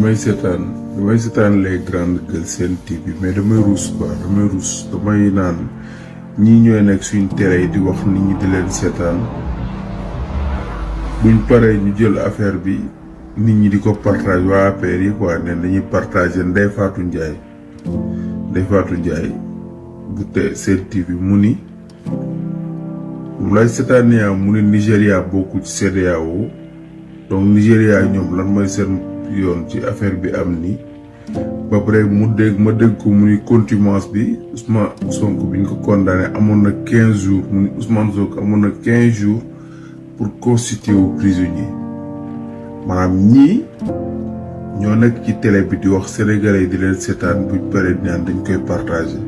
damay seetaan les grandes gueules SenTV mais damay ruus quoi damay naan ñii ñooy nekk suñ télé yi di wax nit ñi di leen seetaan buñ paree ñu jël affaire bi nit ñi di ko partage waa APR yi quoi ne dañuy partager Ndeye Fatou Ndiaye bu te SenTV mu ni mu lay seetaanee mu ni Nigéria bokkul ci CEDEAO donc Nigéria ñoom lan mooy seen yoon ci affaire bi am ni ba pare ma dégg ko mu ni contumace bi Ousmane Sonko bi ñu ko condamné amoon na 15 jours mu ni Ousmane Sonko amoon na 15 jours pour constituer wu prisonnier maanaam ñii ñoo nekk ci télé bi di wax sénégalais yi di leen seetaan buñ pare ñaan dañ koy partager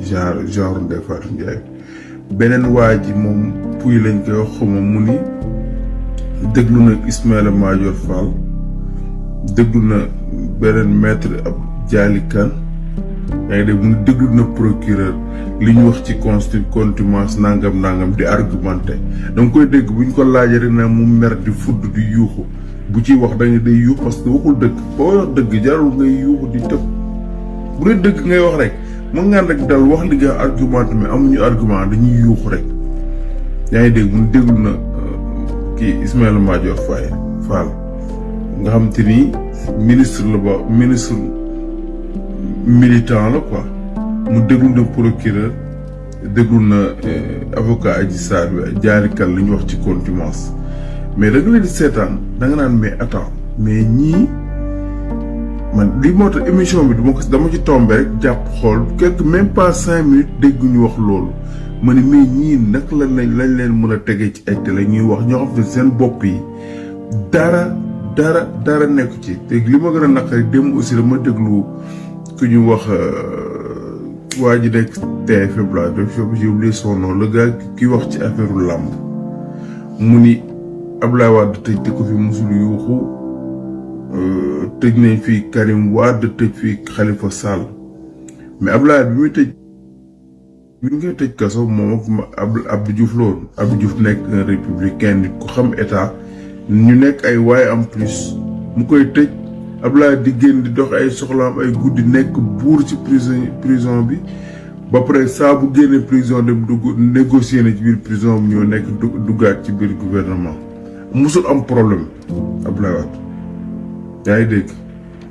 genre Ndeye Fatou Ndiaye beneen waa ji moom puy lañ koy wax xuma mu ni déglu na Ismaïla Madior Fall déglu na beneen maître ab jaalikan yaa ngi dégg mu déglu na procureur li ñu wax ci contumace nangam di argumenté danga koy dégg bu ñu ko laajee rek na mu mer di fudd di yuuxu bu ciy wax da nga day yuux parce que waxul dëgg boo wax dëgg jarul ngay yuuxu di tëb bu dee dëgg ngay wax rek mën ngaan rek dal wax li nga argumenté mais amuñu argument dañuy yuuxu rek yaa ngi dégg mu déglu na kii Ismaïla Madior Fall nga xam te ni ministre militant la quoi mu déglu na procureur déglu na avocat Adji Sarr bi jaarikal li ñu wax ci contumace mais da nga leen di seetaan da nga naan mais attends mais ñii man lii moo tax émission bi dama ci tombé rek jàpp xool quelque même pas 5 minutes dégg ñu wax loolu ma ne mais ñii naka lañ leen mën a tegee ci ay télé ñuy wax ñoo xam ne seen bopp yi dara nekku ci te li ma gën a naqari dem aussi dama déglu ku ñu wax waa ji nekk TFM la j'ai oublié son nom le gars ki wax ci affaire làmb mu ni Abdoulaye Wade tëj te ko fi musul yuuxu tëj nañ fi Karim Wade tëj fi Khalifa Sall mais Abdoulaye bi muy koy tëj kaso moom ak Abdou Diouf loolu Abdou Diouf nekk un républicain nit ku xam état ñu nekk ay waaye en plus mu koy tëj Abdoulaye di génn di dox ay soxlaam ay guddi nekk buur ci prison bi ba pare saa bu génne prison dem dugg négocier na ci biir prison bi ñoo nekk duggaat ci biir gouvernement musul am problème Abdoulaye Wade yaa ngi dégg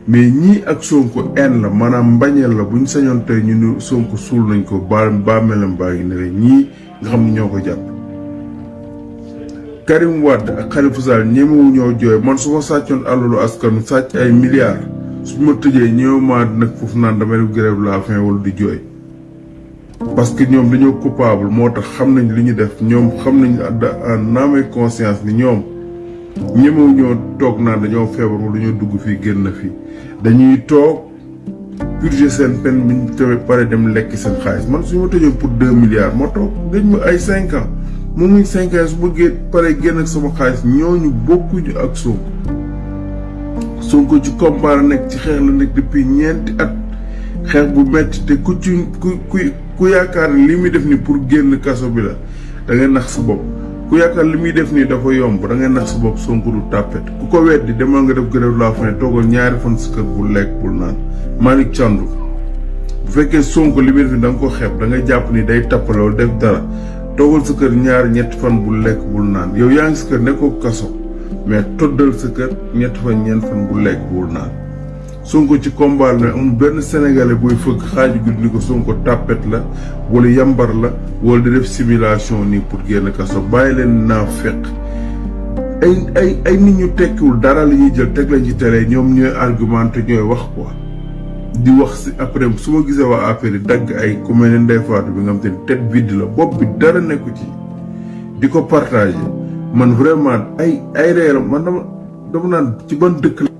mais ñii ak Sonko en la maanaam mbañeel la buñ sañoon tey ñu ne Sonko suul nañ ko ba melam baa ngi ne la ñii nga xam ne ñoo ko jàpp Karim Wade ak Khalifa Sall ñemewu ñoo jooy man su ma sàccoon alalu askanu sàcc ay milliards su ma tëjee ñëw maa nag foofu naan damay def grève la faim wala di jooy parce que ñoom dañoo coupable moo tax xam nañ li ñu def ñoom xam nañ en âme et conscience ni ñoom ñemewu ñoo toog naan dañoo feebar wala dañoo dugg fii génn fii dañuy toog purger seen peine bi ñu tawee pare dem lekk seen xaalis man su ma tëjoon pour 2 milliards moo toog gëj ma ay 5 ans moom muy 5 ans su bëggee pare génn ak sama xaalis ñooñu bokkuñu ak Sonko ci combat la nekk ci xeex la nekk depuis ñeenti at xeex bu metti te ku yaakaar ne li muy def ni pour génn kaso bi la da ngay nax sa bopp ku yaakaar li muy def nii dafa yomb da ngay nax sa bopp Sonko du tàppet ku ko weddi demal nga def grève la faim toogal ñaari fan sa kër bul lekk bul naan Malick thiandom bu fekkee Sonko li muy def ni da nga ko xeeb da nga jàpp ni day tappale wala def dara toogal sa kër ñetti fan bul lekk bul naan yow yaa ngi sa kër nekkoo kaso mais toddal sa kër ñetti fan ñeent fan bul lekk bul naan Sonko ci combat la amul benn sénégalais booy fëgg xaaju guddi ni ko Sonko tàppet la wala yambar la wala di def simulation nii pour génn kaso bàyyi leen naa fekk ay nit ñu tekkiwul dara la ñuy jël teg lañ ci télé ñoom ñooy argumenté ñooy wax quoi di wax si après su ma gisee waa affaire yi dagg ay ku mel ne Ndeye Fatou bi nga xam te ne tête vide la bopp bi dara nekku ci di ko partagé man vraiment ay réeram man dama naan ci ban dëkk la